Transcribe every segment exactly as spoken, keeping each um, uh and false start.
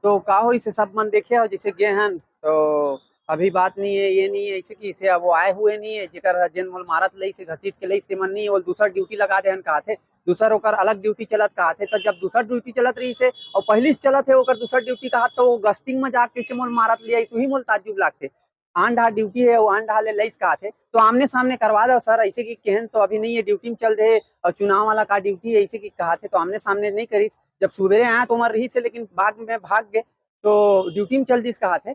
तो का होइस हे, सब मन देखे हो जैसे गे हन, तो अभी बात नहीं है, ये नहीं है, ऐसे कि इसे अब वो आए हुए नहीं है, जेकर जेन मोल मारत लइस हे, घसीट के लइस हे, तेमन नहीं है, वो दूसर ड्यूटी लगा दे हन कहाथे, दूसर ओकर अलग ड्यूटी चलत कहाथे। तो जब दूसर ड्यूटी चलत रहिस हे और पहली से चलत है ओकर दूसर ड्यूटी कहाथे, तो वो गस्तिंग में जाके कैसे मोल मारत ले आइस, वही मोल ताज्जुब लागथे। आन डहार ड्यूटी है, वो आन डहार ले लइस कहाथे, तो आमने सामने करवा दो सर, ऐसे कि केहन तो अभी नहीं है, ड्यूटी में चल रहे और चुनाव वाला का ड्यूटी है, ऐसे कि कहाथे, तो आमने सामने नहीं करिस। जब सुबेरे आया तो ओमन रहिस हे, लेकिन बाद में भाग गए, तो ड्यूटी में चल दिस कहाथे।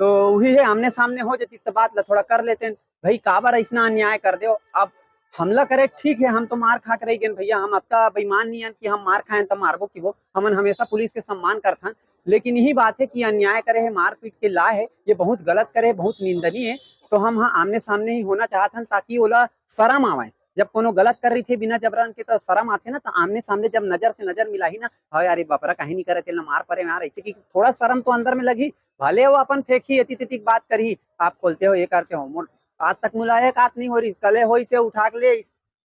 तो वही है, आमने सामने हो जाती तो बात ला थोड़ा कर लेते हैं। भाई, काबर ऐसना अन्याय कर दे हो? अब हमला करे ठीक है, हम तो मार खा के रह गए भैया, हम अतका बेईमान नहीं हन कि हम मार खाएन त मारबो कि वो, हमन हमेशा पुलिस के सम्मान करथन, लेकिन यही बात है कि अन्याय करे है, मारपीट के ला है, ये बहुत गलत करे है, बहुत निंदनीय है। तो हम हाँ आमने सामने ही होना चाहत हन, ताकि ओला शरम आवे। जब कोनो गलत कर रही थे बिना जबरन के, तो शरम आथे ना, तो आमने सामने जब नजर से नजर मिलाही ना, हाँ यार, ये बपरा कहीं नहीं करे, तेला मार परे मार, ऐसे कि थोड़ा शरम तो अंदर में लगी, भले वो अपन फेंकी, एती तेती बात करी, आप खोलते हो, ये करते हो, मोर आज तक मुलाकात नहीं हो रही, कले होइस हे उठा के ले,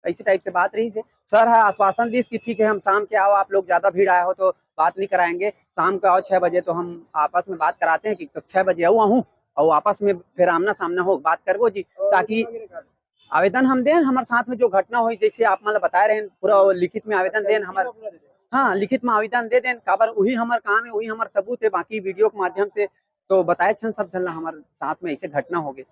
ऐसे टाइप से बात रहिस हे। सर हा आश्वासन दिस कि ठीक है, हम शाम के आओ, आप लोग ज्यादा भीड़ आए हो तो बात नहीं कराएंगे, शाम के आओ छह बजे, तो हम आपस में बात कराते हैं कि तो छह बजे आओ, आहूँ और आपस में फिर आमना सामना हो बात करबो जी, ताकि आवेदन हम देन, हमारे साथ में जो घटना हुई, जैसे आप मतलब बताए रहे, पूरा वो लिखित में आवेदन देन, हमारे, हाँ, लिखित में आवेदन दे देन, काबर वही हमार काम है, वही हमार सबूत है, बाकी वीडियो के माध्यम से तो बताए छन सब झन ला हमारे साथ में ऐसे घटना हो गए।